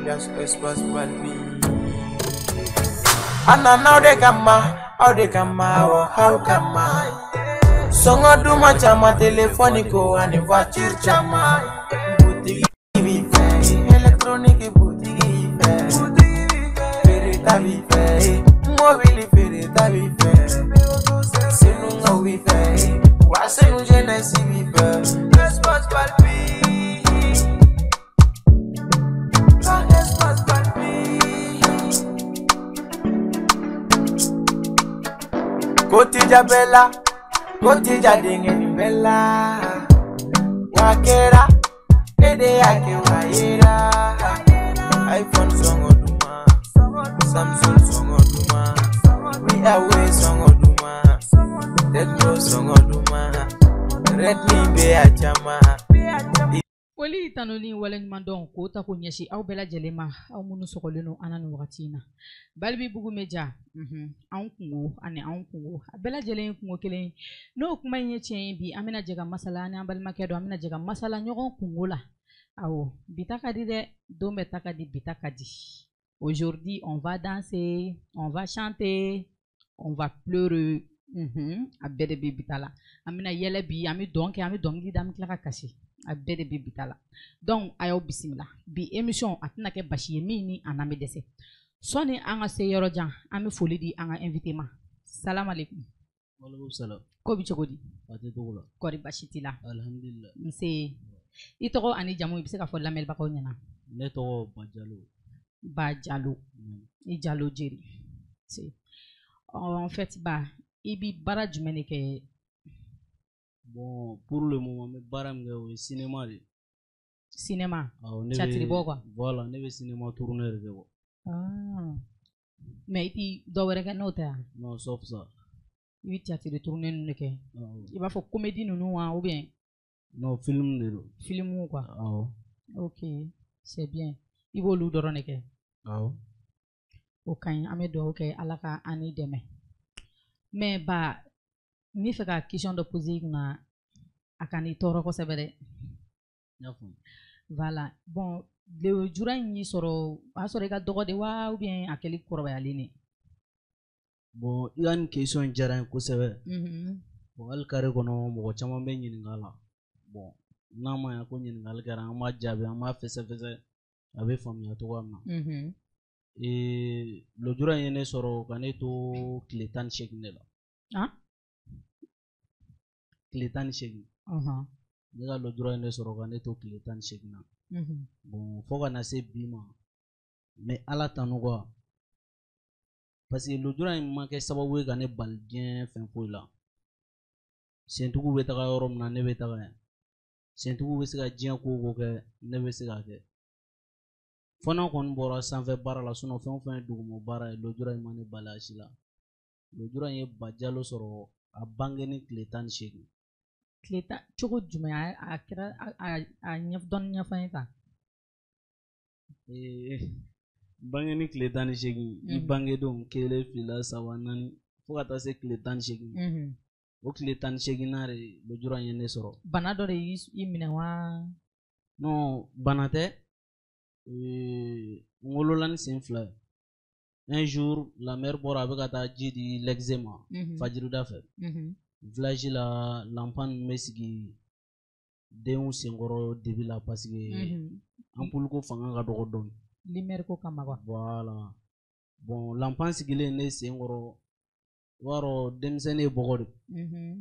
Alias Espace Balbi. A nana aw de kama, aw de kama, awɔ aw kama. Sɔngɔ duman caman, téléphone ko ani voiture caman. Butigi b'i fɛ, électronique butigi fɛ. Feereta b'i fɛ, mobili feereta b'i fɛ. Senukaw b'i fɛ, wa Senu jeunesse b'i fɛ. Espace Balbi. Ah, Espace Balbi. Kotija bɛɛ la, kotija denkɛ nin bɛɛ la. Wa kɛra, e de y'a kɛ wa yera. iPhone sɔngɔ duman, Samsung sɔngɔ duman, Huawei sɔngɔ duman, Tecno sɔngɔ duman, Redmi bɛ a caman. Foli tanuni waleɲuman dɔn k'o ta k'o ɲɛsin aw bɛɛ lajɛlen ma, aw minnu sɔgɔlen don an na nin wagati in na. Balibi Bugu Media, anw kungo ani anw kungo a bɛɛ lajɛlen ye kungo kelen. N'o kuma in ye tiɲɛ ye, bi an bɛna jɛ ka masala ani an balimakɛ dɔ, an bɛna jɛ ka masala ɲɔgɔn kungo la. Awɔ, bi ta ka di dɛ, don bɛɛ ta ka di, bi ta ka di. Aujourd'hui, on va danser, on va chanter, on va pleurer. A bɛɛ de bɛ bi ta la. An bɛna yɛlɛ bi, an bɛ dɔn kɛ, an bɛ dɔnkili da, an bɛ tila ka kasi. A bɛɛ de bɛ bi ta la. Donc a y'aw bisimila. Bi émission a tɛna kɛ basi ye min ni a n'an bɛ dɛsɛ. Sɔnni an ka se yɔrɔ jan, an bɛ foli di an ka invité ma. Salam aleykum. Walekum salam. Ko bɛ cogo di? A tɛ togo la. Kɔri basi t'i la? Alhamdulillah. Nse. I tɔgɔ ani jamu i bɛ se ka fɔ lamɛnbagaw ɲɛna. Ne tɔgɔ Ba Jalo. Ba Jalo. I Jalo jeri. En fait Ba, i bi baara jumɛn de kɛ? Bon, pour le moment n bɛ baara min kɛ o ye cinéma de ye. Cinéma? Awɔ, ne bɛ Théâtre bɔ quoi. Voilà, ne bɛ cinéma tourneur de kɛ quoi. Ah. Mais i ti dɔ wɛrɛ kɛ n'o tɛ wa? Non, sauf ça. I bɛ théâtre tourner ninnu de kɛ. Awɔ. I b'a fɔ comédie ninnu wa ou bien? Non, film de don. Film quoi. Awɔ. Ok, c'est bien. I b'olu dɔrɔn de kɛ. Awɔ. O ka ɲi, an bɛ dugawu kɛ Ala ka an n'i dɛmɛ. Mais Ba, n bɛ fɛ ka question dɔ poser i kunna, a ka n'i tɔɔrɔ kosɛbɛ dɛ. N y'a faamu. Voilà. Bon, lujura in y'i sɔrɔ, o y'a sɔrɔ i ka dɔgɔ de wa ou bien a kɛli kɔrɔbayalen de? Bon, i ka nin question in diyara n ye kosɛbɛ. Bon, hali carré kɔnɔ mɔgɔ caman bɛ ɲininka la. Bon, n'a ma ɲɛ ko ɲininkali kɛra, an b'a jaabi, an b'a fɛsɛfɛsɛ, a bɛ faamuya cogoya min na. Ee, lujura in ye ne sɔrɔ ka ne to tile 18 de la. Ah? Tile 18. Ne ka lujura ye ne sɔrɔ ka ne to tile 18 na. Bon, fo ka na se bi ma, n bɛ Ala tanu quoi. Parce que lujura in ma kɛ sababu ye ka ne bali diɲɛ fɛn foyi la. Sentigiw bɛ taga yɔrɔ min na, ne bɛ taga yen. Sentigiw bɛ se ka diɲɛ ko o ko kɛ, ne bɛ se k'a kɛ. Fo n'a kɔni bɔra sanfɛ baara la, sinon fɛn o fɛn ye duguma baara ye, lujura in ma ne bali a si la. Lujura in ye Ba Jalo sɔrɔ a bangeni tile 18. Tile tan cogo jumɛn a kɛra a ɲɛ dɔɔni ɲɛfɔ n ye tan. Ee, bangeni tile 18, i bangedon 1, 2, 3, 4 fo ka taa se tile 18. O tile 18 na de lujura in ye ne sɔrɔ. Bana dɔ de y'i minɛ wa? Non, bana tɛ. N wolola ni sen 2 ye. Un jour, la mère bɔra a bɛ ka taa ji di l'exe ma fajirida fɛ. Village la, lampa ninnu bɛ sigi denw senkɔrɔ dibi la parce que ampoule ko fanga ka dɔgɔ dɔɔni. Lumière ko kama quoi. Voilà. Bon, lampa sigilen ne senkɔrɔ, i b'a dɔn denmisɛnnin ye bɔgɔ de.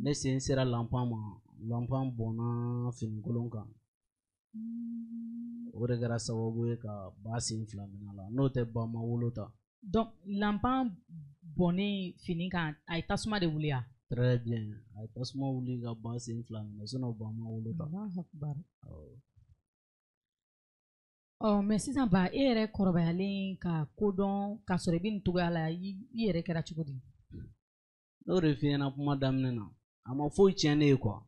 Ne sen sera lampa ma, lampa bɔnna finikolon kan. O de kɛra sababu ye ka ba sen 2 minɛ a la, n'o tɛ ba ma wolo ta. Donc lampa bɔnnen fini kan, a ye tasuma de wuli wa? Très bien, a ye tasuma wuli ka ba sen 2 minɛ, sinon ba ma wolo ta. Allahu akbar. Ɔ, mais sisan Ba, e yɛrɛ kɔrɔbayalen ka kodɔn k'a sɔrɔ i bɛ nin cogoya la, i yɛrɛ kɛra cogo di? N'o de f'i ɲɛna kuma daminɛ na, a ma foyi tiɲɛ ne ye quoi.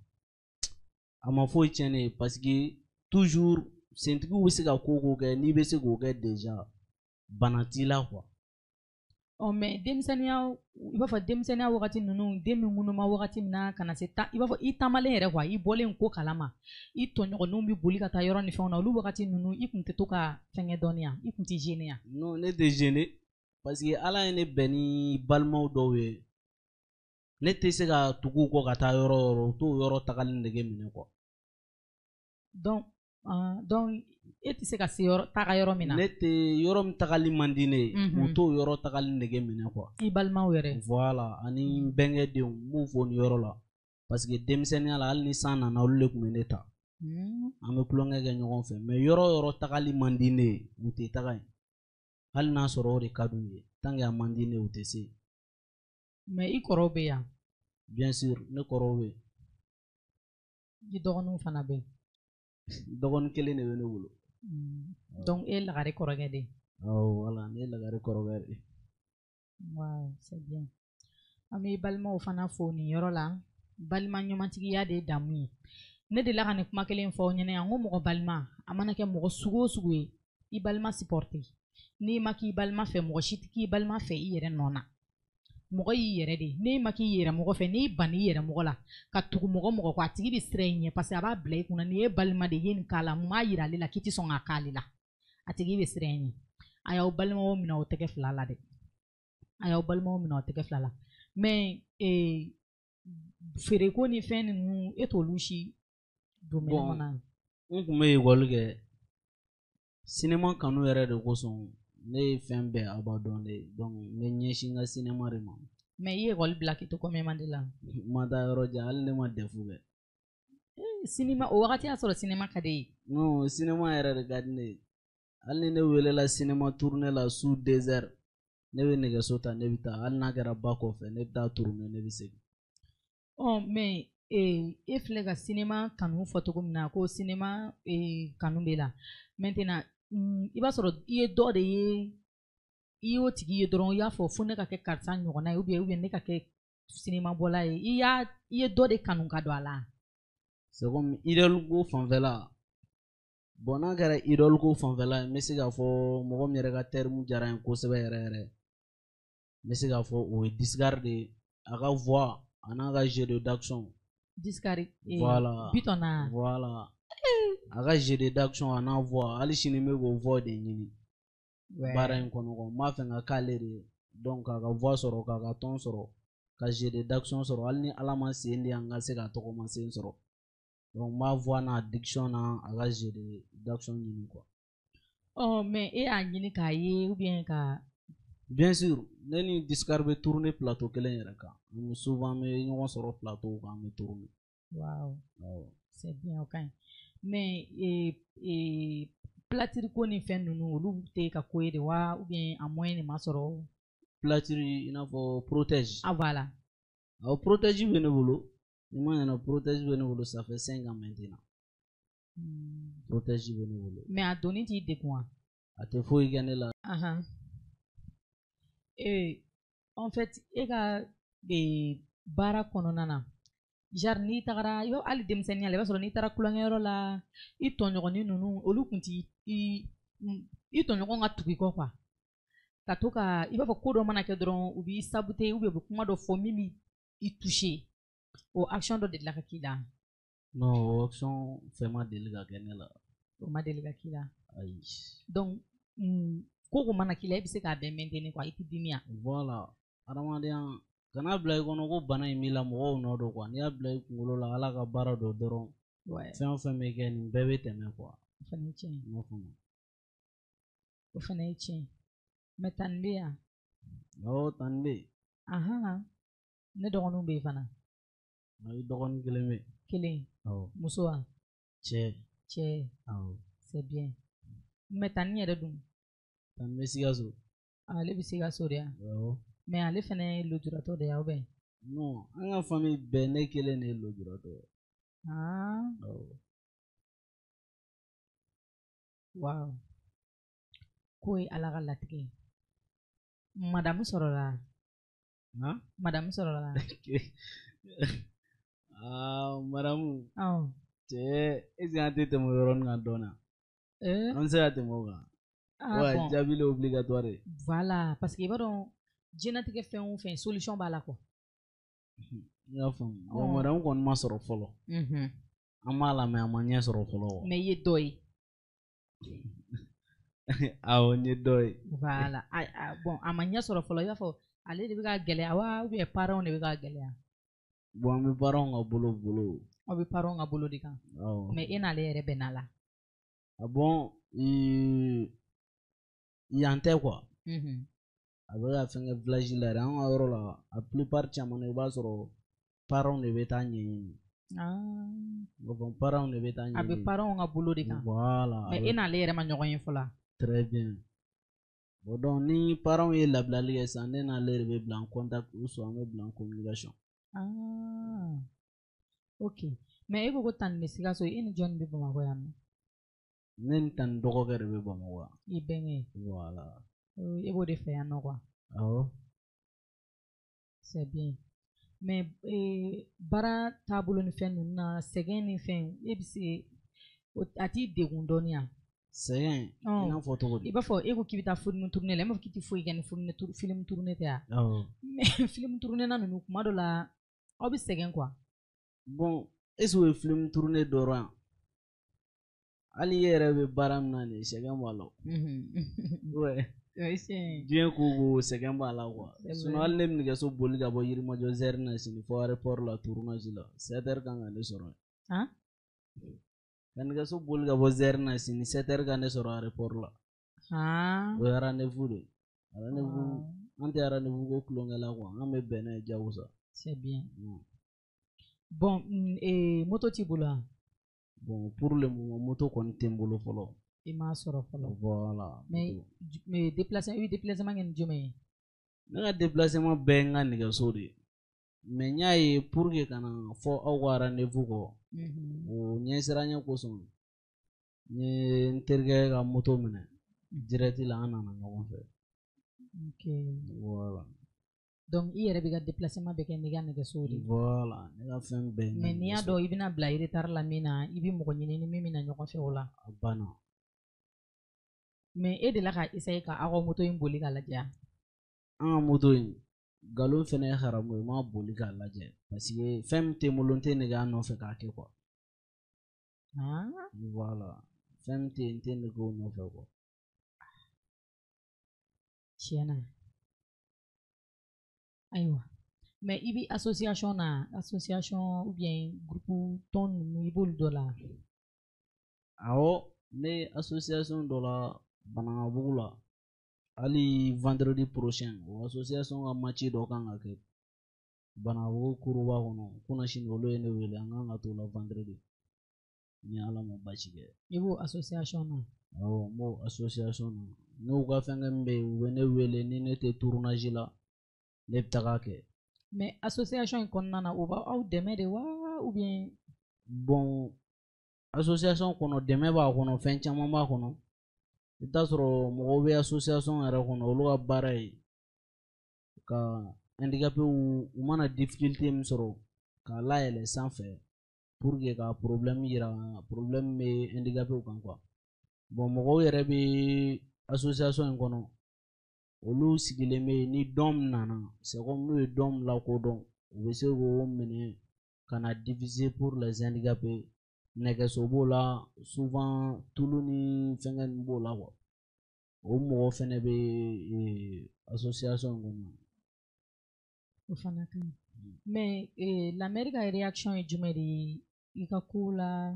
A ma foyi tiɲɛ ne ye parce que toujours sentigiw bɛ se ka ko o ko kɛ, n'i bɛ se k'o kɛ déjà, bana t'i la quoi. Ɔ mais denmisɛnninya, i b'a fɔ denmisɛnninya wagati ninnu, den min ŋunuma wagati min na ka na se i b'a fɔ i taamalen yɛrɛ quoi, i bɔlen ko kalama, i tɔɲɔgɔnninw bɛ boli ka taa yɔrɔ ni fɛnw na, olu wagati ninnu i kun tɛ to ka fɛnkɛ dɔɔni yan, i kun tɛ gêner yan? Non, ne tɛ gêner parce que Ala ye ne bɛn ni balimaw dɔw ye, ne tɛ se ka tugu u kɔ ka taa yɔrɔ o yɔrɔ, u t'o yɔrɔ tagali nege minɛ quoi. Donc e tɛ se ka se yɔrɔ taga yɔrɔ min na. Ne tɛ yɔrɔ min tagali man di ne ye, u t'o yɔrɔ tagali nege minɛ quoi. I balimaw yɛrɛ. Voilà, ani n bɛnkɛ denw, n b'u fo nin yɔrɔ la parce que denmisɛnninya la, hali ni san nana, olu de tun bɛ ne ta. An bɛ tulonkɛ kɛ ɲɔgɔn fɛ, mais yɔrɔ o yɔrɔ tagali man di ne ye, u tɛ taga yen. Hali n'a sɔrɔ o de ka d'u ye, tant que a man di ne ye, u tɛ se. Mais i kɔrɔw bɛ yan? Bien sûr, ne kɔrɔw bɛ yen. I dɔgɔninw fana bɛ yen? Dɔgɔnin kelen de bɛ ne bolo. Donc e ye lagare kɔrɔkɛ de ye? Awɔ, voilà, ne ye lagare kɔrɔkɛ de ye. Waaw, c'est bien. An bɛ balimaw fana fo nin yɔrɔ la. Balima ɲumantigiya de ye damu ye. Ne delila ka nin kuma kelen fɔ aw ɲɛna yan, n ko mɔgɔ balima, a mana kɛ mɔgɔ sugu o sugu ye, i balima supporter. N'i ma k'i balima fɛ, mɔgɔ si tɛ k'i balima fɛ i yɛrɛ nɔ na. Mɔgɔ y'i yɛrɛ de ye. N'e ma k'i yɛrɛ mɔgɔ fɛ, n'i banna i yɛrɛ mɔgɔ la ka tugu mɔgɔ mɔgɔ kɔ, a tigi bɛ siran i ɲɛ parce que a b'a bila i kunna nin ye balima de ye, nin k'a la, mun b'a yira ale la k'i tɛ sɔn k'a k'ale la, a tigi bɛ siran i ɲɛ. A y'aw balimaw minɛ aw tɛgɛ fila la dɛ, a y'aw balimaw minɛ aw tɛgɛ fila la. Mais feereko ni fɛn ninnu, e t'olu si don minɛn kɔnɔ? N tun bɛ ekɔli kɛ, sinema kanu yɛrɛ de kosɔn ne ye fɛn bɛɛ abandonné, donc n bɛ ɲɛsin n ka sinema de ma. Mais i ye ekɔli bila k'i to combien de la? N ma taa yɔrɔ jan, hali ne ma DEF kɛ. Sinema, o wagati y'a sɔrɔ sinema ka di e ye? Non, sinema yɛrɛ de ka di ne ye. Hali ni ne welela sinema tourner la su 2 heures, ne bɛ nɛgɛso ta, ne bɛ taa, hali n'a kɛra ba kɔfɛ, ne bɛ taa tourner, ne bɛ segin. Ɔ mais e filɛ ka sinema kanu fɔ cogo min na, ko sinema kanu b'e la. Maintenant i b'a sɔrɔ i ye dɔ de ye, i y'o tigi ye dɔrɔn, i y'a fɔ fo ne ka kɛ karisa ɲɔgɔnna ye, ou bien ne ka kɛ sinema bɔla ye, i ye dɔ de kanu ka don a la. C'est comme idole ko fanfɛla. Bon, n'a kɛra idole ko fanfɛla ye, n bɛ se k'a fɔ mɔgɔ min yɛrɛ ka terme diyara n ye kosɛbɛ yɛrɛ yɛrɛ, n bɛ se k'a fɔ o ye Discar de ye, a ka voix a n'a ka jeu de d'action. Discar, Voilà. Bitɔn na. Voilà. A ka jeu de d'action a n'a voix, hali sini n bɛ k'o voix de ɲini. Baara in kɔnɔ quoi, n b'a fɛ ka k'ale de ye, donc k'a ka voix sɔrɔ, k'a ka ton sɔrɔ, ka jeu de d'action sɔrɔ, hali ni Ala ma sen di yan, n ka se ka tɔgɔma sen sɔrɔ. Donc n b'a voix n'a diction n'a a ka jeu de d'action ɲini quoi. Ɔ mais e y'a ɲini k'a ye ou bien ka? Bien sûr, ne ni Discar bɛ tourner plateau kelen yɛrɛ kan. Souvent an bɛ ɲɔgɔn sɔrɔ plateau kan, an bɛ tourner. Waaw. Awɔ. C'est bien, o ka ɲi. Mais platiri ko ni fɛn ninnu, olu tɛ ka ko ye de wa, ou bien a moyen de ma sɔrɔ? Platiri i n'a fɔ protège. Ah voilà. Awɔ, protège bɛ ne bolo. Ni ma ɲinɛ, protège bɛ ne bolo, ça fait 5 ans maintenant. Protège bɛ ne bolo. Mais a donni t'i degun wa? A tɛ foyi kɛ ne la. En fait, e ka baara kɔnɔna na, genre n'i tagara, i b'a hali denmisɛnninya la, i b'a sɔrɔ n'i taara tulonkɛyɔrɔ la, i tɔɲɔgɔnnin ninnu, olu kun t'i i tɔɲɔgɔn ka tugu i kɔ quoi. Ka to ka, i b'a fɔ ko dɔ mana kɛ dɔrɔn, u b'i saboter ou bien u bɛ kuma dɔ fɔ min b'i toucher. O action dɔ delila ka k'i la? Non, o action fɛn ma deli ka kɛ ne la. O ma deli ka k'i la? Ayi. Donc ko ko mana k'i la, e bɛ se k'a bɛɛ maintenir quoi, i tɛ dimi ya? Voilà, adamadenya kana bila i kɔnɔ ko bana in b'i la, mɔgɔw nɔ don quoi. N'i y'a bila i kunkolo la, Ala ka baara don dɔrɔn. Fɛn o fɛn bɛ kɛ, nin bɛɛ bɛ tɛmɛ quoi. O fana ye tiɲɛ ye. I m'a faamu? O fana ye tiɲɛ ye. Mais tani bɛ yan? Awɔ, tani bɛ yen. Ahan, ne dɔgɔninw bɛ yen fana. Ayi, dɔgɔnin kelen bɛ yen. Kelen? Awɔ. Muso wa? Cɛ. Cɛ. Awɔ. C'est bien. Mais tani yɛrɛ dun? Tani bɛ Sikaso. Ale bɛ Sikaso de yan? Awɔ. Mais ale fana ye lujuratɔ de ye, ou bien? Non, an ka famille bɛɛ, ne kelen de ye lujuratɔ ye. Ah. Awɔ. Waaw. K'o ye Ala ka latigɛ ye. Madame sɔrɔla? Han? Madame sɔrɔla? Ah, madame. Awɔ. Cɛ, est-ce que an tɛ tɛmɛ o yɔrɔnin kan dɔɔnin? An bɛ se ka tɛmɛ o kan. Ah, Ouais, bon. jaabi le obligatoire. Voilà, parce que i b'a dɔn Diɲɛnatigɛ fɛn o fɛn, solution b'a la quoi. I y'a faamu. Bon, madame kɔni ma sɔrɔ fɔlɔ. An b'a la, mais a ma ɲɛ sɔrɔ fɔlɔ quoi. Mais i ye dɔ ye. Awɔ, n ye dɔ ye. Voilà. Bon, a ma ɲɛ sɔrɔ fɔlɔ, i b'a fɔ ale de bɛ ka gɛlɛya wa, ou bien parents de bɛ ka gɛlɛya? Bon, an bɛ parents ka bolo. Aw bɛ parents ka bolo de kan. Awɔ. Mais e n'ale yɛrɛ bɛnna la. Ah bon, yan tɛ quoi. A bɛ ka fɛn kɛ village la yɛrɛ, an ka yɔrɔ la, a plupart caman na, i b'a sɔrɔ parents de bɛ taa ɲɛɲini. Bon, parents de bɛ taa ɲɛɲini. A bɛ parents ka bolo de kan. Voilà. Mais e n'ale yɛrɛ ma ɲɔgɔn ye fɔlɔ. Très bien. Bon, donc ni parents ye labilali kɛ sisan, ne n'ale de bɛ bila en contact ou soit an bɛ bila en communication. Ah. Ok. Mais e ko ko Tani bɛ Sikaso, e ni jɔnni bɛ Bamakɔ yan nɔ? Ne ni Tani dɔgɔkɛ de bɛ Bamakɔ yan. I bɛnkɛ. Voilà. E b'o de fɛ yan nɔ quoi. Awɔ. C'est bien. Mais baara taabolo ni fɛn ninnu na, sɛgɛn ni fɛn, e bɛ se, a t'i degun dɔɔni yan? Sɛgɛn, i n'a fɔ cogo di? I b'a fɔ e ko k'i bɛ taa film tourner la, e m'a fɔ k'i tɛ foyi kɛ ni film tourner tɛ yan? Awɔ. Mais film tourner na ninnu, kuma dɔ la, aw bɛ sɛgɛn quoi. Bon, est ce que o ye film tourner dɔrɔn yan? Hali i yɛrɛ bɛ baara min na nin ye, sɛgɛn b'a la. Ouais. Diɲɛ ko ko sɛgɛn b'a la quoi. Sinon hali ne bɛ nɛgɛso boli ka bɔ Yirimajɔ zɛri na sini fo aéroport la tournage la, 7 heures kan ka ne sɔrɔ yen. Ka nɛgɛso boli ka bɔ zɛri na sini, 7 heures ka ne sɔrɔ aéroport la. O ye rendez-vous de ye. Rendez-vous, an tɛ rendez-vous ko tulonkɛ la quoi, an bɛ bɛn n'a ye diyagosa. C'est bien. Bon, moto t'i bolo wa? Bon, pour le moment, moto kɔni tɛ n bolo fɔlɔ. I m'a sɔrɔ fɔlɔ. Voilà. Mais déplacement, i bɛ déplacement kɛ ni jumɛn ye? Ne ka déplacement bɛɛ ye n ka nɛgɛso de ye. Mais n y'a ye pour que ka na fɔ aw ka rendez-vous kɔ, o ɲɛsiranɲɛ kosɔn, n ye n terikɛ ka moto minɛ direct la, an nana ɲɔgɔn fɛ. Ok. Voilà. Donc i yɛrɛ b'i ka déplacement bɛɛ kɛ n'i ka nɛgɛso de ye. Voilà, ne ka fɛn bɛɛ ye n ka Mais n'i y'a nɛgɛso. dɔn i bɛna bila retard la min na, i bɛ mɔgɔ ɲini ni min bɛna ɲɔgɔn fɛ o la. A banna. Mais e delila ka essayer ka aw ka moto in boli k'a lajɛ? An ka moto in, nkalon fɛnɛ ye haramu ye, n m'a boli k'a lajɛ parce que fɛn min tɛ n bolo, n tɛ nɛgɛ a nɔfɛ k'a kɛ quoi. Voilà, fɛn min tɛ yen, n tɛ nɛgɛ o nɔfɛ quoi. Tiɲɛ na. Ayiwa. Mais i bɛ association na, association ou bien groupe tɔn ninnu, i b'olu dɔ la? Awɔ, ne ye association dɔ la Banankabugu la. Hali vendredi prochain, o association ka match dɔ kan ka kɛ Banankabugu kuruba kɔnɔ. Kunasini olu ye ne wele, an kan ka t'o la vendredi ni Ala ma baasi kɛ. I b'o association na? Awɔ, n b'o association na. N'u ka fɛnkɛ min bɛ yen, u bɛ ne wele, ni ne tɛ tournage la, ne bɛ taga kɛ. Mais association in kɔnɔna na, o b'aw dɛmɛ de wa, ou bien? Bon, association kɔnɔ, dɛmɛ b'a kɔnɔ, fɛn caman b'a kɔnɔ. I bɛ taa sɔrɔ mɔgɔw bɛ association yɛrɛ kɔnɔ, olu ka baara ye ka handicapé u mana difficulté min sɔrɔ k'a layɛlɛn sanfɛ pour que ka problème yira, problème bɛ handicapé kan quoi. Bon, mɔgɔw yɛrɛ bɛ association in kɔnɔ, olu sigilen bɛ yen, ni dɔn min nana, c'est comme n'u ye dɔn min lakodɔn, u bɛ se k'o minɛ ka na diffuser pour les handicapés. Nɛgɛso b'o la, souvent tulu ni fɛnkɛ ninnu b'o la quoi. O mɔgɔ fɛnɛ bɛ association in kɔnɔ. O fana ka ɲi. Mais la mairie ka réaction ye jumɛn de ye i ka ko la?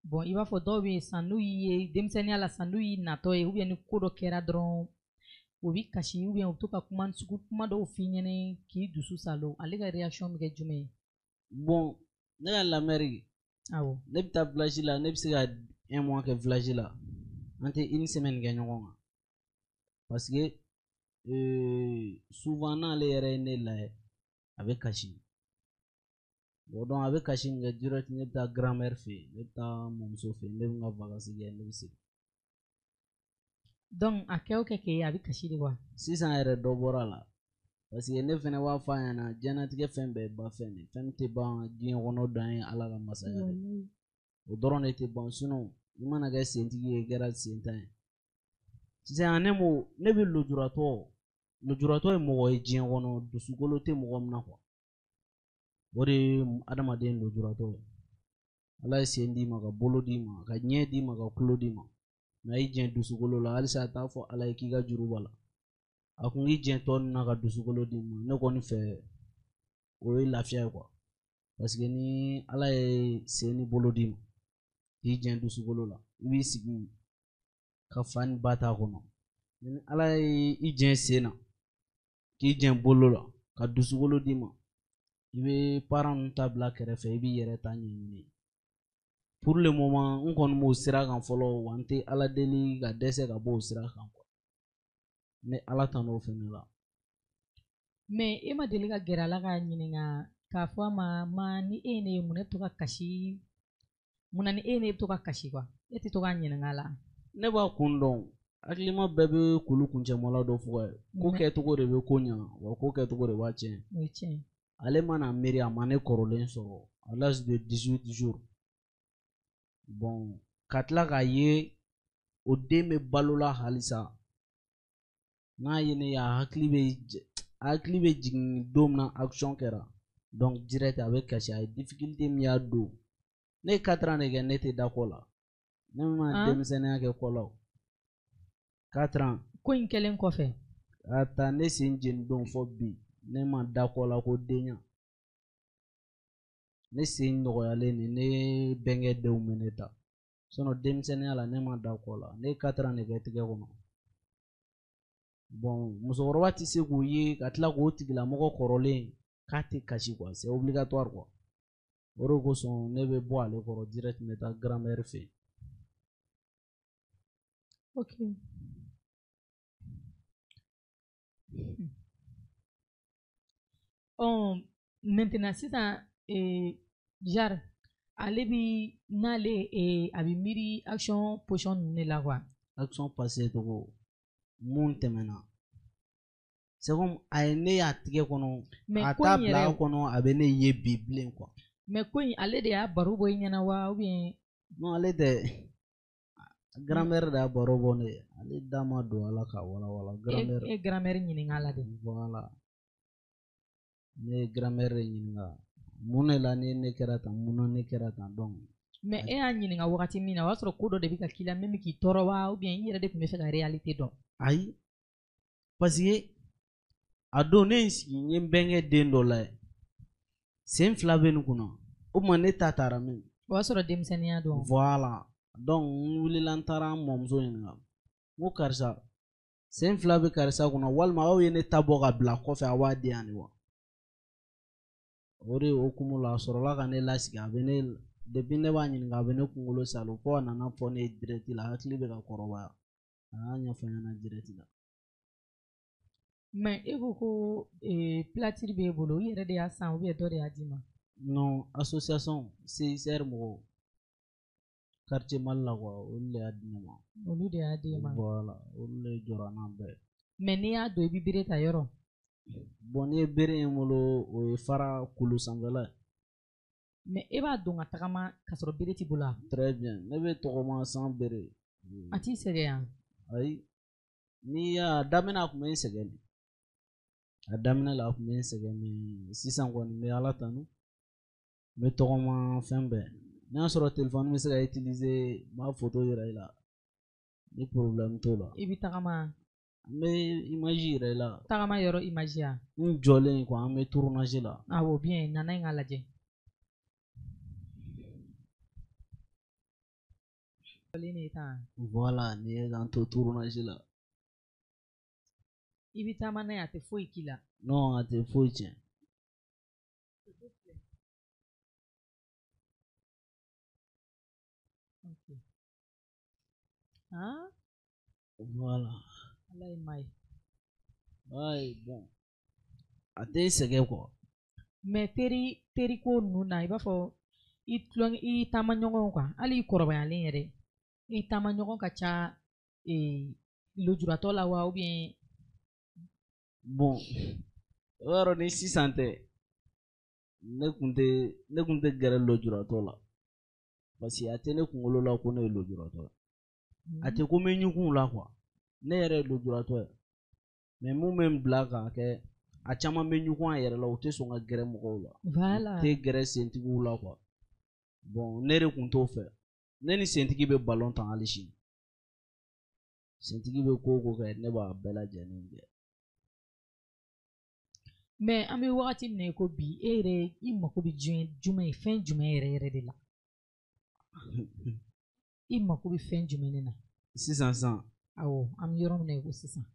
Bon, i b'a fɔ dɔw bɛ yen sisan, n'u y'i ye denmisɛnninya la sisan, n'u y'i natɔ ye, ou bien ni ko dɔ kɛra dɔrɔn, u bɛ kasi, ou bien u bɛ to ka kuma sugu kuma dɔw f'i ɲɛnɛ k'i dusu salo. Ale ka réaction bɛ kɛ jumɛn ye? Bon, ne ka la mairie, Awɔ. ne bɛ taa village la, ne bɛ se ka un mois kɛ village la, an tɛ une semaine kɛ ɲɔgɔn kan parce que souvent n'ale yɛrɛ ye ne lajɛ, a bɛ kasi. Bon, donc a bɛ kasi min kɛ direct, ne bɛ taa grand-mère fɛ yen, ne bɛ taa mɔmuso fɛ yen, ne bɛ n ka vacances kɛ, ne bɛ segin. Donc a kɛ o kɛ k'e ye, a bɛ kasi de wa? Sisan yɛrɛ dɔ bɔra a la parce que ne fɛnɛ b'a fɔ a ɲɛna, diɲɛlatigɛ fɛn bɛɛ ye ba fɛn de ye, fɛn min tɛ ban diɲɛ kɔnɔ dan ye Ala ka masaya de ye. O dɔrɔn de tɛ ban, sinon i mana kɛ sentigi ye, i kɛra sentan ye. Sisan ne m'o, ne bɛ lujuratɔ Lujuratɔ ye mɔgɔ ye diɲɛ kɔnɔ, dusukolo tɛ mɔgɔ min na quoi. O de ye adamaden lujuratɔ ye. Ala ye sen d'i ma, ka bolo d'i ma, ka ɲɛ d'i ma, ka tulo d'i ma, mais a y'i jɛn dusukolo la. Halisa a t'a fɔ Ala ye k'i ka juru b'a la. A kun k'i jɛn tɔ ninnu na ka dusukolo d'i ma. Ne kɔni fɛ, o ye lafiya ye quoi, parce que ni Ala ye sen ni bolo d'i ma, k'i jɛn dusukolo la, i b'i sigi ka fa ni ba t'a kɔnɔ. Ni Ala ye i jɛn sen na, k'i jɛn bolo la, ka dusukolo d'i ma, i bɛ parents ninnu ta bila kɛrɛfɛ, i b'i yɛrɛ ta ɲɛɲini. Pour le moment, n kɔni b'o sira kan fɔlɔ, wa n tɛ Ala deli ka dɛsɛ ka bɔ o sira kan quoi. N bɛ Ala tanu o fɛnɛ la. Mais e ma deli ka gɛrɛ a la k'a ɲininka, k'a fɔ a ma, ma ni e ye ne ye, mun ne to ka kasi, munna ni e ye ne bɛ to ka kasi quoi? E tɛ to k'a ɲininka a la? Ne b'a kun dɔn. Hakilima bɛɛ bɛ kulu kuncɛmɔla dɔ fɔ ye ko kɛcogo de bɛ ko ɲa, wa ko kɛcogo de b'a tiɲɛ. O ye tiɲɛ. Ale mana miiri, a ma ne kɔrɔlen sɔrɔ à l'âge de 18 jours. Bon, ka tila k'a ye o den bɛ balo la halisa, n'a ye ne ye, a hakili bɛ jigin don min na action kɛra. Donc direct a bɛ kasi. A ye difficulté min y'a don, ne ye 4 ans de kɛ, ne tɛ da kɔ la. Ne ma denmisɛnninya kɛ kɔ la o 4 ans. Ko in kɛlen kɔfɛ? A ta ne sen jeni don fɔ bi, ne ma da kɔ la ko denya. Ne sen nɔgɔyalen de, ne bɛnkɛ denw bɛ ne ta. Sinon denmisɛnninya la, ne ma da kɔ la. Ne ye 4 ans de kɛ tigɛ kɔnɔ. Bon, musokɔrɔba tɛ se k'o ye ka tila k'o tigilamɔgɔ kɔrɔlen k'a tɛ kasi quoi, c'est obligatoire quoi. O de kosɔn ne bɛ bɔ ale kɔrɔ direct, n bɛ taa grand-mère fɛ yen. Ok. Ɔ, maintenant sisan, genre ale bi n'ale a bɛ miiri action position ninnu de la quoi. Action passé cogo mun tɛmɛna, c'est comme a ye ne y'a tigɛ kɔnɔ. Mais a ko t'a in bila a yɛrɛ kɔnɔ, a bɛ ne ye bi bilen quoi. Mais ko in, ale de y'a baro bɔ i ɲɛna wa, ou bien? Non, ale tɛ, grand-mère de y'a baro bɔ ne ye. Ale da ma don a la k'a walawala, grand-mère. E grand-mère ɲininka a la de? Voilà, ne ye grand-mère de ɲininka mun de la ni ne kɛra tan, mun na ne kɛra tan, donc. Mais e y'a ɲininka wagati min na, o y'a sɔrɔ ko dɔ de bɛ ka k'i la min bɛ k'i tɔɔrɔ wa, ou bien i yɛrɛ de tun bɛ fɛ ka réalité dɔn? Ayi, parce que a don ne ye n sigi, n ye n bɛnkɛ den dɔ lajɛ, sen fila bɛ nin kunna, o tuma ne ta taara min? O y'a sɔrɔ denmisɛnninya don. Voilà, donc n wulila, n taara n mɔmuso ɲininka, n ko karisa, sen fila bɛ karisa kunna, walima aw ye ne ta bɔ ka bila kɔfɛ, aw b'a di yan de wa? O de hokumu la, a sɔrɔla ka ne lasigi. A bɛ ne, depuis ne b'a ɲininka, a bɛ ne kunkolo salo, fo a nana fɔ ne ye direct la, hakili bɛ ka kɔrɔbaya, a y'a ɲɛfɔ n ɲɛna direct la. Mais e ko ko plâtre b'e bolo, i yɛrɛ de y'a san ou bien dɔ de y'a d'i ma? Non, association CICR mɔgɔw, quartier Mali la quoi, olu de y'a di ne ma. Olu de y'a d'i ma. Voilà, olu de jɔra n'a bɛɛ. Mais n'i y'a don, i bɛ bere ta yɔrɔ? Bon, n'i ye bere ye n bolo, o ye fara kulu sanfɛla ye. Mais e b'a don ka tagama ka sɔrɔ bere t'i bolo wa? Très bien, ne bɛ tɔgɔma sans bere. A t'i sɛgɛn yan? Ayi, n'i y'a daminɛ, a tun bɛ n sɛgɛn de. A daminɛ la, a tun bɛ n sɛgɛn, mais sisan kɔni, n bɛ Ala tanu, n bɛ tɔgɔma fɛn bɛɛ. N'a y'a sɔrɔ téléphone bɛ se ka utiliser, n b'a photo yira i la, ni problème t'o la. I bɛ tagama? N bɛ image yira i la. Tagama yɔrɔ image ya? N jɔlen quoi, an bɛ tournage la. Awɔ, bien, nana in k'a lajɛ. Jɔlen de ye tan? Voilà, nin ye k'an to tournage la. I bɛ taama n'a ye, a tɛ foyi k'i la? Non, a tɛ foyi tiɲɛ. Ok. Han? Voilà. Ala ye maa ye. Ouais, bon. A tɛ sɛgɛn quoi. Mais teri ko ninnu na, i b'a fɔ i tulonkɛ, i taama ɲɔgɔnw quoi, hali i kɔrɔbayalen yɛrɛ, i taama ɲɔgɔn ka ca lujuratɔ la wa, ou bien? Bon, o y'a dɔn ni sisan tɛ, ne kun tɛ gɛrɛ lujuratɔ la, parce que a tɛ ne kunkolo la ko ne ye lujuratɔ ye. A tɛ ko n bɛ ɲugun la quoi. Ne yɛrɛ ye lujuratɔ ye. Mais mun bɛ n bila k'a kɛ, a caman bɛ ɲugun a yɛrɛ la, u tɛ sɔn ka gɛrɛ mɔgɔw la. Voilà. U tɛ gɛrɛ sentigiw la quoi. Bon, ne de kun t'o fɛ. Ne ni sentigi bɛ ballon tan hali sini. Sentigi bɛ ko o ko kɛ, ne b'a bɛɛ lajɛlen kɛ. Mais an bɛ wagati min na i ko bi, e yɛrɛ i mako bɛ jumɛn fɛn jumɛn yɛrɛ yɛrɛ de la? I mako bɛ fɛn jumɛn de la? Sisan sisan. Awɔ, an bɛ yɔrɔ min na i ko sisan.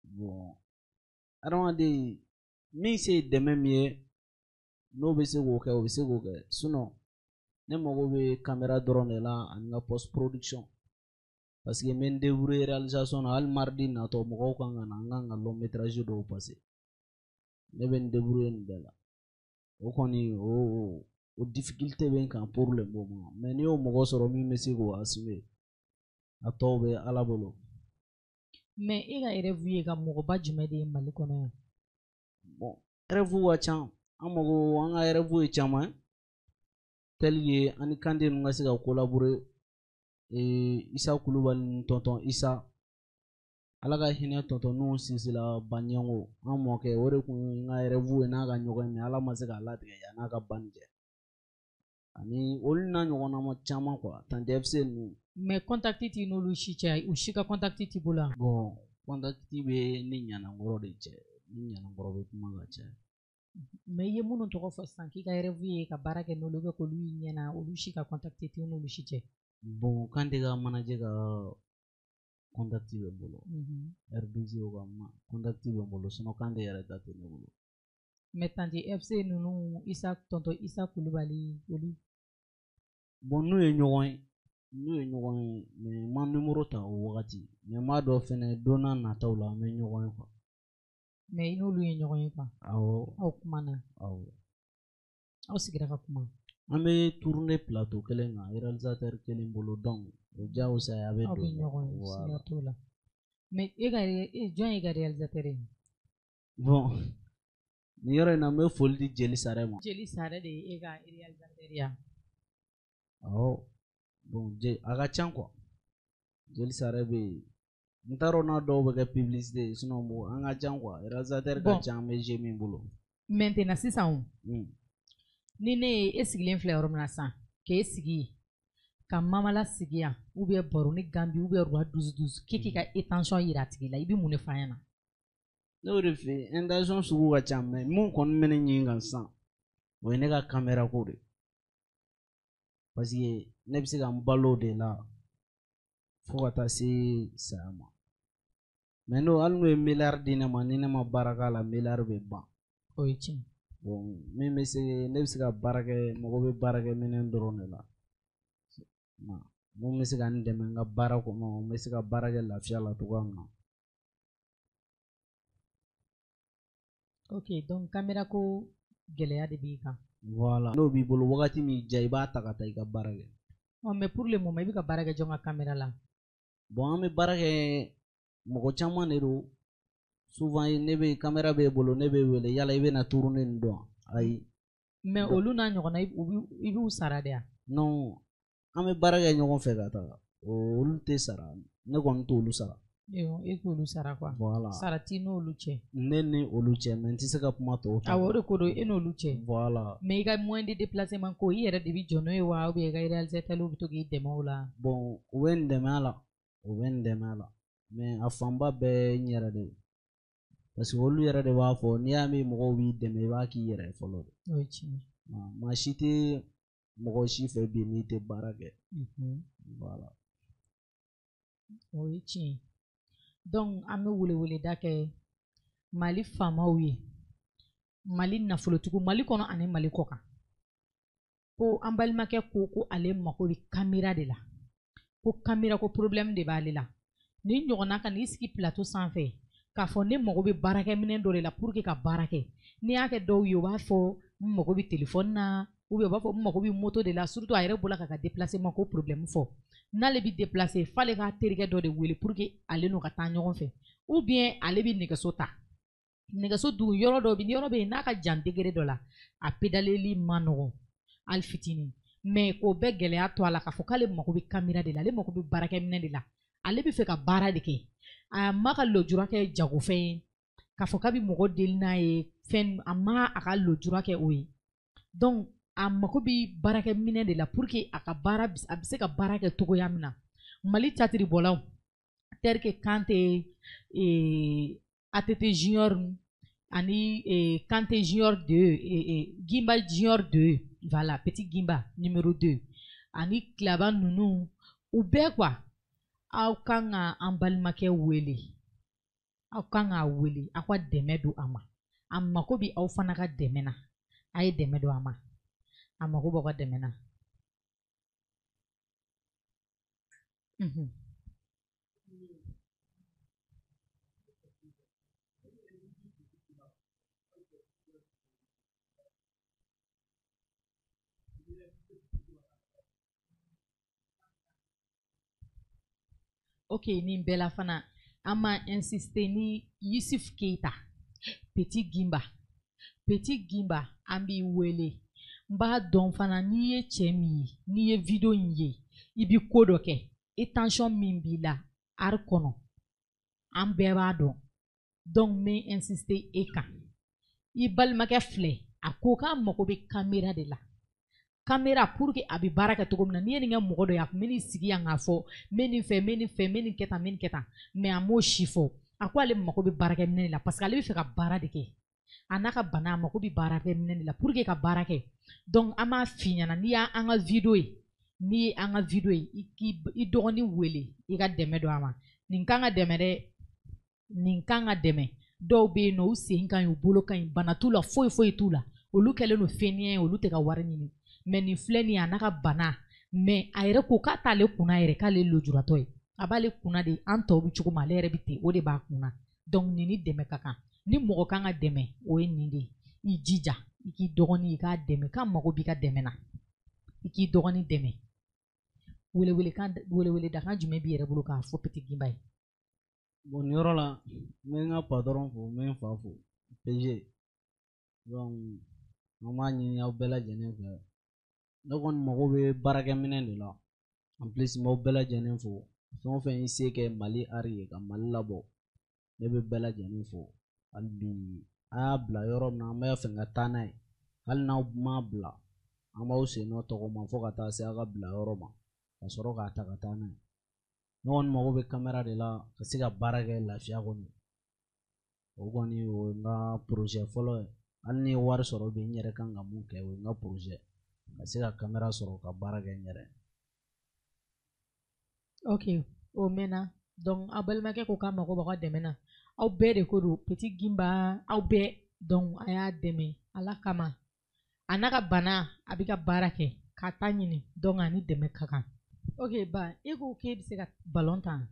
Bon, adamaden min se ye dɛmɛ min ye, n'o bɛ se k'o kɛ, o bɛ se k'o kɛ. Sinon ne mago bɛ caméra dɔrɔn de la ani n ka post production. Parce que n bɛ n débrouiller réalisation na, hali mardi natɔ mɔgɔw kan ka na, an kan ka long métrage dɔw passer. Ne bɛ n débrouiller nin bɛɛ la. O kɔni o difficulté bɛ n kan pour le moment. Mais n'i y'o mɔgɔ sɔrɔ min bɛ se k'o assumer, a tɔw bɛ Ala bolo. Mais e ka rêve ye ka mɔgɔba jumɛn de ye Mali kɔnɔ yan? Bon, rêve ka ca. An mago, an ka rêve ye caman ye. Tel que an ni Kande ninnu ka se ka collaborer. Isa Kulubali ni tonton Isa, Ala ka hinɛ tonton Nuhu Sisila Baɲango, an mɔkɛ, o de kun ye n ka rêve ye n'a ka ɲɔgɔn ye, mais Ala ma se k'a latigɛ yan'a ka banni cɛ. Ani olu n'a ɲɔgɔnna caman quoi, Tante FC ninnu. Mais contact t'i n'olu si cɛ, u si ka contact t'i bolo wa? Bon, contact bɛ ni Ɲanankɔrɔ de cɛ, ni Ɲanankɔrɔ bɛ kuma ka caya. Mais i ye minnu tɔgɔ fɔ sisan k'i ka rêve ye ka baara kɛ n'olu bɛ k'olu y'i ɲɛna, olu si ka contact t'i n'olu si cɛ. Bon, Kante ka manager ka contact bɛ n bolo. R12 ka contact bɛ n bolo, sinon Kante yɛrɛ ta tɛ ne bolo. Mais Tante FC ninnu, Isa, tonton Isa Kulubali, olu. Bon, n'u ye ɲɔgɔn ye, n'u ye ɲɔgɔn ye, mais n ma numéro ta o wagati. Mais n b'a dɔn fɛnɛ don n'a nataw la an bɛ ɲɔgɔn ye quoi. Mais i n'olu ye ɲɔgɔn ye quoi. Awɔ. Aw kumana. Awɔ. Aw sigira ka kuma. An bɛ tourner plateau kelen kan, réalisateur kelen bolo, donc o diyagosa ye a bɛ Aw bɛ don. ɲɔgɔn ye, siga t'o la. Mais e ka jɔn ye ka réalisateur ye? Bon, nin yɔrɔ in na n bɛ foli di Jeli Sare ma. Jeli Sare de ye e ka réalisateur ye? Awɔ. Bon, a ka ca quoi. Jeli Sare bɛ yen. N t'a dɔn n'a dɔw bɛ kɛ publicité ye, sinon bon, an ka ca quoi. Réalisateur ka ca an bɛ jeu min bolo. Maintenant sisan o. Ni ne ye e sigilen filɛ yɔrɔ min na sisan, k'e sigi ka Mamala sigi yan, ou bien Baroni Gambi, ou bien Roi 12 12, k'e k'i ka intention yira a tigi la, i bɛ mun de f'a ɲɛna? Ne y'o de f'i ye, intention sugu ka ca, mais mun kɔni bɛ ne ɲini kan sisan, o ye ne ka caméra ko de ye. Parce que ne bɛ se ka n balo o de la fo ka taa se saya ma. Mais n'o hali n'o ye miliyari di ne ma, ni ne ma baara k'a la, miliyari bɛ ban. O ye tiɲɛ. Bon, min bɛ se, ne bɛ se ka baara kɛ, mɔgɔ bɛ baara kɛ minɛn dɔrɔn de la. Mun bɛ se ka n dɛmɛ n ka baara kɔnɔ, n bɛ se ka baara kɛ lafiya la cogoya min na. Ok, donc caméra ko gɛlɛya de b'i kan. Voilà, n'o b'i bolo wagati min diya i b'a ta ka taa i ka baara kɛ. Ɔ, mais pour le moment i bɛ ka baara kɛ jɔn ka caméra la? Bon, an bɛ baara kɛ mɔgɔ caman de don. Souvent ne bɛ caméra b'e bolo, ne bɛ wele yala i bɛ na tourner nin don? Ayi. Mais olu n'a ɲɔgɔnna i b'u sara de wa? Non, an bɛ baara kɛ ɲɔgɔn fɛ ka taga. Olu tɛ sara, ne kɔni t'olu sara. E t'olu sara quoi. Voilà. Sara t'i n'olu cɛ. Ne ni olu cɛ, mais n tɛ se ka kuma tɔw ta. Awɔ, o de ko don, e n'olu cɛ. Voilà. Mais i ka moyen de déplacement ko, i yɛrɛ de bɛ jɔ n'o ye wa, ou bien i ka réalisateur bɛ to k'i dɛmɛ o la? Bon, u bɛ n dɛmɛ a la, u bɛ n dɛmɛ a la, mais a fanba bɛɛ ye n yɛrɛ de ye. Parce que olu yɛrɛ de b'a fɔ n'i y'a mɛn mɔgɔw b'i dɛmɛ, i b'a k'i yɛrɛ ye fɔlɔ de. O ye tiɲɛ ye. Maa si tɛ mɔgɔ si fɛ bi n'i tɛ baara kɛ. Voilà. O ye tiɲɛ ye. Donc an bɛ weleweleda kɛ Mali faamaw ye, Mali nafolotigiw, Mali kɔnɔ ani Mali kɔ kan. Ko an balimakɛ ko ale mako bɛ caméra de la. Ko caméra ko problème de b'ale la. Ni ɲɔgɔnna ka n'i sigi plateau sanfɛ k'a fɔ ne mago bɛ baarakɛminɛn dɔ de la pour que ka baara kɛ. N'i y'a kɛ dɔw ye, u b'a fɔ n mago bɛ téléphone na, ou bien u b'a fɔ n mago bɛ moto de la, surtout a yɛrɛ bɔra k'a ka déplacement ko problème fɔ. N'ale bɛ déplacer, f'ale k'a terikɛ dɔ de wele pour que ale n'o ka taa ɲɔgɔn fɛ, ou bien ale bɛ nɛgɛso ta. Nɛgɛso dun yɔrɔ dɔ bɛ yɔrɔ bɛ yen n'a ka jan degré dɔ la, a pédaleli man nɔgɔn hali fitinin. Mais k'o bɛɛ gɛlɛya to a la k'a fɔ k'ale mago bɛ caméra de la, ale mago bɛ baarakɛminɛn de la, ale bɛ fɛ ka baara de kɛ. A ma ka lujura kɛ jagofɛn ye, K'a fɔ k'a bɛ mɔgɔ deli n'a ye fɛn, a ma a ka lujura kɛ o ye. Donc a mako bɛ baarakɛminɛn de la pour que a ka baara, a bɛ se ka baara kɛ cogoya min na. Mali catiribɔlaw tel que Kante, ATT Junior ani Kante Junior 2, Gimba Junior 2, voilà, Petit Gimba numéro 2 ani Kilaba ninnu, u bɛɛ quoi. Aw kan ka an balimakɛ wele, aw kan k'a wele, aw ka dɛmɛ don a ma. A mako bɛ aw fana ka dɛmɛ na, a ye dɛmɛ don a ma, a mako b'aw ka dɛmɛ na. Ok, nin bɛɛ la fana an ma insister ni Yusuf Keita, Petit Gimba. Petit Gimba, an b'i wele. N b'a dɔn fana n'i ye cɛ min ye, n'i ye vidéo in ye, i bi ko dɔ kɛ. I tension min b'i la art kɔnɔ, an bɛɛ b'a dɔn. Donc n bɛ insister e kan. I balimakɛ filɛ, a ko k'a mago bɛ caméra de la. Caméra pour que a bɛ baara kɛ cogo min na. N'i ye nin kɛ mɔgɔ dɔ ye, a tun bɛ n'i sigi yan k'a fɔ n bɛ nin fɛ, n bɛ nin fɛ, n bɛ nin kɛ tan, n bɛ nin kɛ tan, mais a m'o si fɔ. A ko ale mako bɛ baarakɛminɛn de la parce que ale bɛ fɛ ka baara de kɛ. A n'a ka bana, a mako bɛ baarakɛminɛn de la pour que ka baara kɛ. Donc an b'a f'i ɲɛna, n'i y'an ka vidéo ye, n'i ye an ka vidéo ye, i k'i i dɔgɔnin wele, i ka dɛmɛ don a ma. Nin kan ka dɛmɛ dɛ, nin kan ka dɛmɛ. Dɔw bɛ yen nɔ, u sen ka ɲi, u bolo ka ɲi, bana t'u la, foyi foyi t'u la. Olu kɛlen don fɛn ye, olu tɛ ka wari ɲini. Mais nin filɛ nin ye, a n'a ka bana, mais a yɛrɛ ko k'a t'ale kunna yɛrɛ, k'ale ye lujuratɔ ye. A b'ale kunna de, an tɔw bɛ cogo min, ale yɛrɛ bɛ ten, o de b'a kunna. Donc nin ni dɛmɛ ka kan. Ni mɔgɔ kan ka dɛmɛ, o ye nin de ye. I jija, i k'i dɔgɔnin, i k'a dɛmɛ, k'a mago b'i ka dɛmɛ na. I k'i dɔgɔnin dɛmɛ. Weleweledakan jumɛn b'i yɛrɛ bolo k'a fɔ Petit Gimba ye? Bon, nin yɔrɔ la, n bɛ n ka patron fo, n bɛ n fa fo, PG. Donc an b'a ɲini aw bɛɛ lajɛlen fɛ. Ne kɔni mago bɛ baarakɛminɛn de la. En plus, n b'aw bɛɛ lajɛlen fo. Fɛn o fɛn y'i se kɛ Mali art ye ka Mali labɔ, ne bɛ bɛɛ lajɛlen fo. Hali bi a y'a bila yɔrɔ min na, an b'a fɛ ka taa n'a ye. Hali n'aw m'a bila, an b'aw sen nɔ tɔgɔma fo ka taa se aw ka bila yɔrɔ ma, ka sɔrɔ k'a ta ka taa n'a ye. Ne kɔni mago bɛ caméra de la ka se ka baara kɛ lafiya kɔnɔ. O kɔni o ye n ka projet fɔlɔ ye. Hali ni ye wari sɔrɔ bi, n yɛrɛ kan ka mun kɛ, o ye n ka projet, ka se ka caméra sɔrɔ ka baara kɛ n yɛrɛ. Ok, o mɛnna. Donc aw balimakɛ ko k'a mago b'aw ka dɛmɛ na. Aw bɛɛ de ko don, Petit Gimba, aw bɛɛ. Donc a y'a dɛmɛ Ala kama. A n'a ka bana, a bɛ ka baara kɛ k'a ta ɲini. Donc a ni dɛmɛ ka kan. Ok ba, e ko k'e bɛ se ka ballon tan.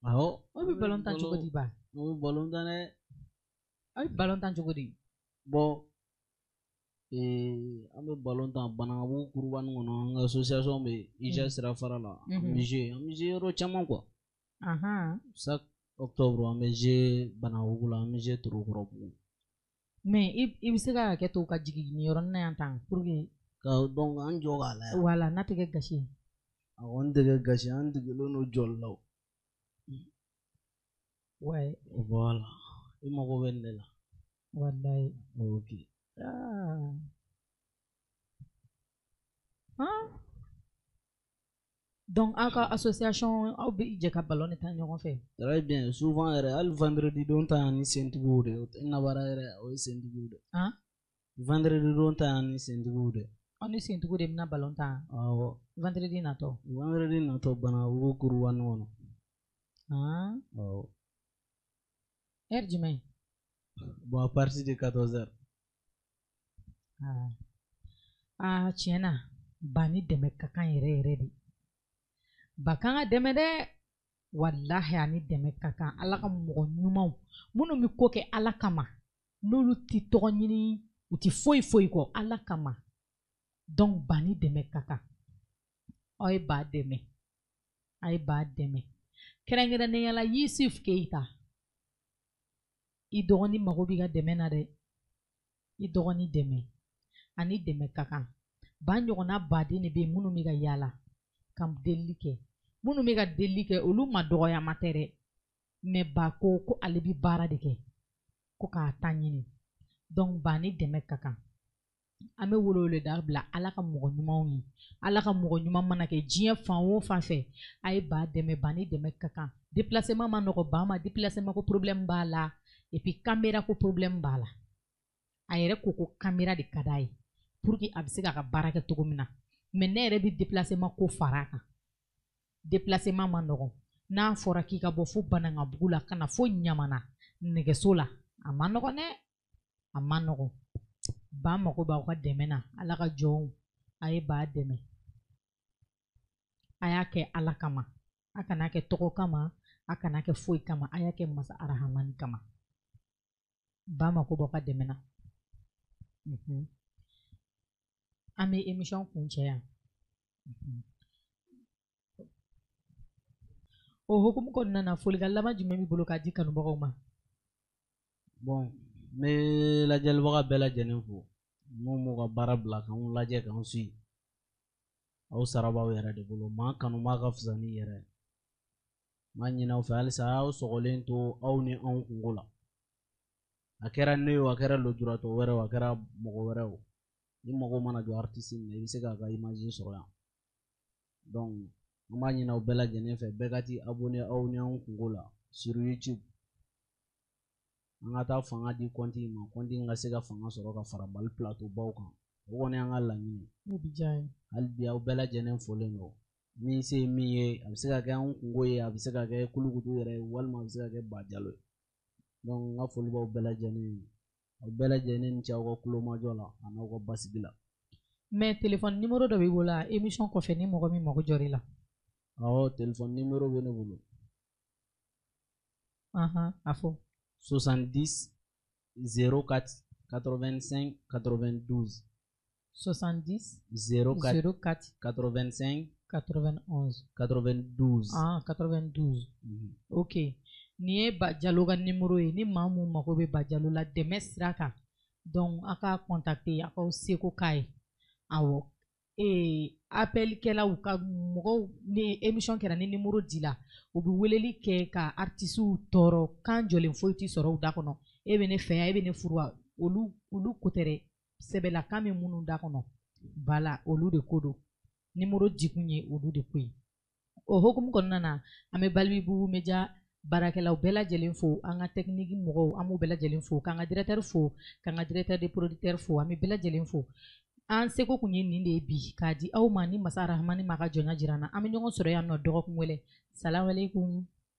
Awɔ. Aw bɛ ballon tan cogo di ba? An bɛ ballon tan dɛ. Aw bɛ ballon tan cogo di? Bon, an bɛ ballon tan Banankabugu kurubani kɔnɔ, an ka association bɛ IJA sira fara la. An bɛ jouer, an bɛ jouer yɔrɔ caman quoi. Chaque octobre an bɛ jouer Banankabugu la, an bɛ jouer Torokɔrɔbugu. Mais i bɛ se ka hakɛ to ka jigin nin yɔrɔnin na yan tan pour que. Ka donc an jɔ k'a lajɛ. Voilà, n'a tɛ kɛ gasi ye. A kɔni tɛ kɛ gasi ye, an degelen don jɔli la o. Ouais. Voilà, i mago bɛ nin de la. Wallahi. Ok. Ah. Hein? Donc aw ka association, aw bɛ jɛ ka ballon de tan ɲɔgɔn fɛ. Très bien, souvent yɛrɛ hali vendredi don ta yan ni sentigiw de, o tɛ nabara yɛrɛ, o ye sentigiw de. Hein? Vendredi don ta yan ni sentigiw de. Aw ni sentigiw de bɛna ballon tan. Awɔ. Vendredi natɔ. Vendredi natɔ Banankabugu kurubani kɔnɔ. Ah. Awɔ. Heure jumɛn? Bon, à partir de 14 heures. Ah. Ah, tiɲɛ na, ba ni dɛmɛ ka kan yɛrɛ yɛrɛ de. Ba kan ka dɛmɛ dɛ. Walahi, a ni dɛmɛ ka kan. Ala ka mɔgɔ ɲumanw minnu bɛ ko kɛ Ala kama, n'olu tɛ tɔgɔ ɲini, u tɛ foyi foyi kɔ Ala kama. Donc ba ni dɛmɛ ka kan. Aw ye ba dɛmɛ, a ye ba dɛmɛ. Kɛrɛnkɛrɛnnenya la Yusuf Keita, i dɔgɔnin mago b'i ka dɛmɛ na dɛ. I dɔgɔnin dɛmɛ, ani dɛmɛ ka kan. Ba ɲɔgɔnna baden de bɛ yen minnu bɛ ka yaala ka delili kɛ. Minnu bɛ ka delili kɛ, olu ma dɔgɔyama tɛ dɛ. Mais ba ko ko ale bɛ baara de kɛ. ko k'a ta ɲini. Donc ba ni dɛmɛ ka kan. An bɛ weleweleda bila Ala ka mɔgɔ ɲumanw ye. Ala ka mɔgɔ ɲuman mana kɛ diɲɛ fan o fan fɛ, a ye ba dɛmɛ, ba ni dɛmɛ ka kan. Déplacement ma nɔgɔ ba ma, déplacement ko problème b'a la, et puis caméra ko problème b'a la. A yɛrɛ ko ko caméra de ka d'a ye pour que a bɛ se k'a ka baara kɛ cogo min na. Mais ne yɛrɛ bɛ déplacement ko fara a kan. Déplacement ma nɔgɔ. N'a fɔra k'i ka bɔ fo Banankabugu la ka na fo Ɲamana nɛgɛso la, a ma nɔgɔ dɛ, a ma nɔgɔ. Ba mago b'aw ka dɛmɛ na. Ala ka jɔnw, a ye ba dɛmɛ. A y'a kɛ Ala kama, a kana kɛ tɔgɔ kama, a kana kɛ foyi kama, a y'a kɛ masa arahamani kama. Ba mago b'aw ka dɛmɛ na. An bɛ émission kuncɛ yan. O hukumu kɔnɔna na, folikan laban jumɛn b'i bolo k'a di kanubagaw ma? Bon, n bɛ lajɛlibaga bɛɛ lajɛlen fo minnu b'u ka baara bila k'anw lajɛ k'anw suit. Aw sara b'aw yɛrɛ de bolo. Maa kanuma ka fisa ni yɛrɛ. N b'a ɲini aw fɛ halisa aw sɔgɔlen to aw ni anw kungo la. A kɛra ne ye o, a kɛra lujuratɔ wɛrɛ o, a kɛra mɔgɔ wɛrɛ o. Ni mɔgɔ mana jɔ artiste min na, i bɛ se k'a ka image sɔrɔ yan. Donc an b'a ɲini aw bɛɛ lajɛlen fɛ, bɛɛ ka t'i abonné aw ni anw kungo la sur YouTube. An ka taa fanga di compte in ma, compte in ka se ka fanga sɔrɔ ka fara Mali plateau baw kan. O kɔni y'an ka laɲini. O bɛ diya n ye. Hali bi aw bɛɛ lajɛlen folen don. Min se ye min ye, a bɛ se ka kɛ anw kungo ye, a bɛ se ka kɛ Kulukutu yɛrɛ ye, walima a bɛ se ka kɛ Ba Jalo ye. Donc n ka foli b'aw bɛɛ lajɛlen ye. Aw bɛɛ lajɛlen ni ce aw ka kulomajɔ la a n'aw ka basigi la. Mais téléphone numéro dɔ b'i bolo a émission kɔfɛ ni mɔgɔ min mago jɔr'i la? Awɔ, téléphone numéro bɛ ne bolo. A fɔ. 70 04 85 92. 70 04 04 85 91 92. Ah, 92. Ok. Nin ye Ba Jalo ka numéro ye. Ni maa mun mago bɛ Ba Jalo la dɛmɛ sira kan, donc a k'a contacter, a k'aw seko k'a ye. Awɔ. Appel kɛlaw ka mɔgɔw ni émission kɛra ni numéro dila, u bɛ weleli kɛ ka artisiw tɔɔrɔ, kan jɔlen foyi tɛ sɔrɔ u da kɔnɔ. E bɛ ne fɛ yan, e bɛ ne furu wa? Olu ko tɛ dɛ. Sɛbɛlakan bɛ minnu da kɔnɔ, bala olu de ko don. Numéro dikun ye olu de ko ye. O hukumu kɔnɔna na, an bɛ Balibibugu Media baarakɛlaw bɛɛ lajɛlen fo, an ka technique mɔgɔw, an b'u bɛɛ lajɛlen fo, k'an ka directeur fo, k'an ka directeur de producteur fo, an bɛ bɛɛ lajɛlen fo. An seko kun ye nin de ye bi k'a di aw ma ni masa arahamani ma ka jɔnya jira an na. An bɛ ɲɔgɔn sɔrɔ yan nɔ dɔgɔkun wɛrɛ. Salamu aleykum.